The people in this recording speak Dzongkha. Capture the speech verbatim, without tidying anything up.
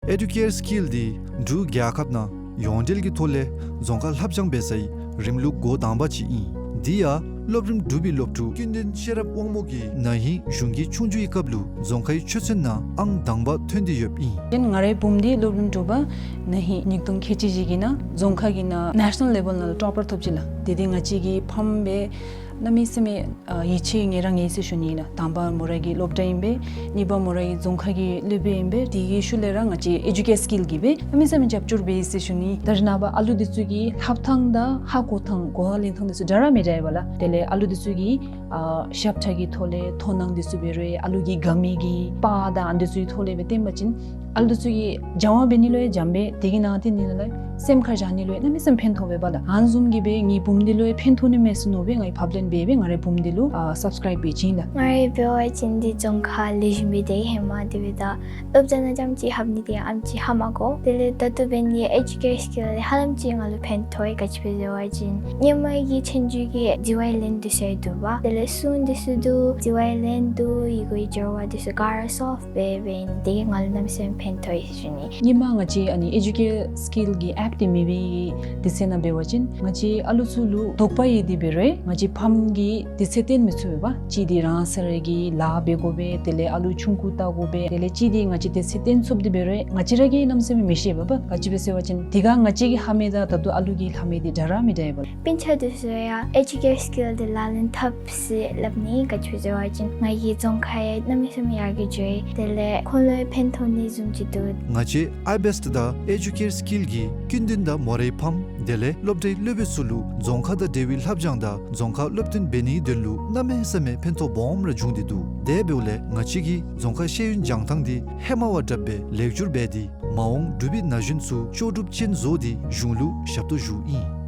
ཨེ་ཌུ་ཀེར་སི་ཀིལ་འདི་འབྲུག་རྒྱལ་ཁབ་ནང་ཡོངས་འབྲེལ་གྱི་ཐོག་ལས་རྫོང་ཁ་ལྷབ་སྦྱང་འབད་སའི་རིམ་ལུགས་འགོ་དང་པ་ཅིག་ཨིན། འདི་ཡང་སློབ་རིམ་དྲུག་པའི་སློབ་ཕྲུག་ཀུན་ལྡན་ཤེས་རབ་དབང་མོ་གིས་ན་ཧིང་གཞུང་གི་ཆོས་རྒྱུགས་ཀྱི་སྐབས་ལུ་རྫོང་ཁའི་ཆོས་ཚན་ནང་ཨང་དང་པ་ཐོན་ཏེ་ཡོདཔ་ཨིན། ཏེ་ང་རའི་བུམོ་འདི་སློབ་རིམ་དྲུག་པ་ན་ཧིང་ཉིས་སྟོང་ཁལ་གཅིག་བཞི་གི་ནང་རྫོང་ཁ་གི་ནང་ནེ་ཤ་ནཱལ་ལེ་ཝེལ་ནང་ལུ་ཊོ་པར་ཐོབ་ཅི་ལགས། ཏེ་འདི་ང་བཅས་ཀྱི་ཕམ་སྦེ་གནམ་མེད་ས་མེད་ཨ་ཡིད་ཆེས་ངེ་ར་ངེ་ཟེར་ཞུ་ནི་ལགས། དང་པ་མོ་ར་གི་སློབ་གྲྭ་ཨིན་པས། གཉིས་པ་མོ་ར་གི་རྫོང་ཁ་གི་སློབ་དཔོན་ཨིན་པས། དེ་གི་ཤུལ་ལས་ར་ང་བཅས་ཨེ་ཌུ་ཀེར་སི་ཀིལ་གྱིས་སྦེ་གནམ་མེད་ས་མེད་རྒྱབ་སྐྱོར་འབད་ཡི་ཟེར་ཞུ་ནི། ད་རེས་ནངས་པ་ཨ་ལུ་འདི་ཚུ་གི་ལྷབ་ཐངས་དང་ཧ་གོ་ཐངས་གོ་བ་ལེན་ཐངས་འདི་ཚུ་འདྲ་ར་མི་འདྲཝ་ཨིན་པས་ལགས། དེ་ལས་ཨ་ལུ་འདི་ཚུ་གི་ཨ་ཞབས་ཁྲ་གི་ཐོག་ལས་མཐོང་སྣང་འདི་ཚུ་འབད་རུང་ཨ་ལུ་གི་དགའ་མི་གི་པར་དང་ཨ་འདི་ཚུ་གི་ཐོག་ལས་སྦེ་སྟོན་པ་ཅིན་ཨ་ལུ་འདི་ཚུ་གིས་སྦྱང་བ་འབད་ནི་ལུ་ཡང་འཇམ་པས། དེ་གི་ནང་འཐོན་ནི་ལུ་ཡང་སེམས་ཁར་བཞག་ནི་ལུ་ཡང་གནམ་མེད་ས་མེད་ཕན་ཐོགས་པས་ལགས། ཨ་ནི་བཟུམ་གྱིས་སྦེ་ངེའི་བུམོ་འདི་ལུ་ཡང་ཕན་ཐོགས་ནི་མས་ཟེར་མནོ་སྦེ་ངེའི་ཕབ་ལེན་འབད་སྦེ་ང་རའི་བུམོ་འདི་ལུ་ཨ་སབ་སི་ཀརའིབ་འབད་བྱིན་ལགས། ང་ར་འབད་བ་ཅིན་འདི་རྫོང་ཁ་ལེགས་ཤོམ་སྦེ་སྡོད་ཧེ་མ་དེ་སྦེ་ད་སློབ་གྲྭ་ནང་རྐྱངམ་ཅིག་ལྷབ་ནི་དེ་ཨེམ་ཅིག་ཧ་མ་གོ། དེ་ལས་ད་ལྟོ་འབད་ནི་ཨེ་ཌུ་ཀེར་སི་ཀིལ་འདི་ཧ་ལམ་ཅིག་ང་ལུ་ཕན་ཐོགས་ཡི། ག་ཅི་སྦེ་ཟེར་བ་ཅིན་ཧེ་མ་གི་ཆོས་རྒྱུགས་ཀྱི་ཛི་ཝའི་ལེན་འདི་ཚུ་ཡང་འདུག་པ། དེ་ལས་སྲུང་འདི་ཚུ་འདུག། ཛི་ཝའི་ལེན་འདུག། ཡི་གུའི་སྦྱོར་བ་འདི་ཚུ་ག་ར་སོལབ་འབད་འབད་ནི་དེ་གིས་ང་ལུ་གནམ་མེད་ས་མེད་ཕན་ཐོགས་ཡི་ཟེར་ཞུ་ནི། ཧེ་མ་ང་བཅས་ཨ་ནི་ཨེ་ཌུ་ཀེར་སི་ཀིལ་གྱི་ཨེཔ་འདི་མེད་པའི་དུས་ཚོད་ནང་འབད་བ་ཅིན་ང་བཅས་ཨ་ལུ་ཚུ་ལུ་དོགས་པ་ཡོད་དེ་འབད་རུང་ང་བཅས་ཕམ་གྱིས་དུས་ཚོད་བཏོན་མི་ཚུགས་པས། གཅིག་འདི་རང་སོ་ར་གི་ལཱ་འབད་དགོ་པས། དེ་ལས་ཨ་ལུ་ཆུང་ཀུ་བལྟ་དགོ་པས། དེ་ལས་གཅིག་འདི་ང་བཅས་དུས་ཚོད་བཏོན་ཚུགས་ཏེ་འབད་རུང་ང་བཅས་ར་གིས་གནམ་མེད་ས་མེད་མི་ཤེས་པས། ག་ཅི་སྦེ་ཟེར་བ་ཅིན་དེ་ཁར་ང་བཅས་ཀྱིས་ལྷབ་མི་དང་ད་ལྟོ་ཨ་ལུ་གིས་ལྷབ་མི་འདི་འདྲ་ར་མི་འདྲཝ་ཨིན་པས། སྤུན་ཆ་འདི་ཚུ་ཡང་ཨེ་ཌུ་ཀེར་སི་ཀིལ་འདི་ལག་ལེན་འཐབ་ཟེར་སླབ་ནི། ག་ཅི་སྦེ་ཟེར་བ་ཅིན་ང་གི་རྫོང་ཁ་ཡང་གནམ་མེད་ས་མེད་ཡར་རྒྱས་འགྱོ་ཡི། དེ་ལས་ཁོང་ལུ་ཡང་ཕན་ཐོགས་ནི་བཟུམ་ཅིག་འདུག། ང་བཅས་ཨའི་བེསཊ་དང་ཨེ་ཌུ་ཀེར་སི་ཀིལ་གྱིས་ཀུན་ལྡན་དང་མོ་རའི་ཕམ་དེ་ལས་སློབ་གྲྭའི་སློབ་དཔོན་ཚུ་ལུ་རྫོང་ཁ་དང་འབྲེལ་བའི་ལྷབ་སྦྱང་དང་རྫོང་ཁར་སློབ་སྟོན་འབད་ནིའི་དོན་ལུ་གནམ་མེད་ས་མེད་ཕན་ཐོགས་སྦོམ་ར་བྱུང་སྟེ་འདུག། དེ་འབདཝ་ལས་ང་བཅས་ཀྱིས་རྫོང་ཁ་ཤེས་ཡོན་སྦྱང་ཐངས་འདི་ཧེ་མ་བ་དྲགཔ་སྦེ་ལེགས་བསྒྱུར་འབད་དེ་མ་འོངས་འབྲུག་པའི་ན་གཞོན་ཚུ་ལྕོགས་གྲུབ་ཅན་བཟོ་སྟེ་གཞུང་ལུ་ཞབས་ཏོག་ཞུཝ་ཨིན།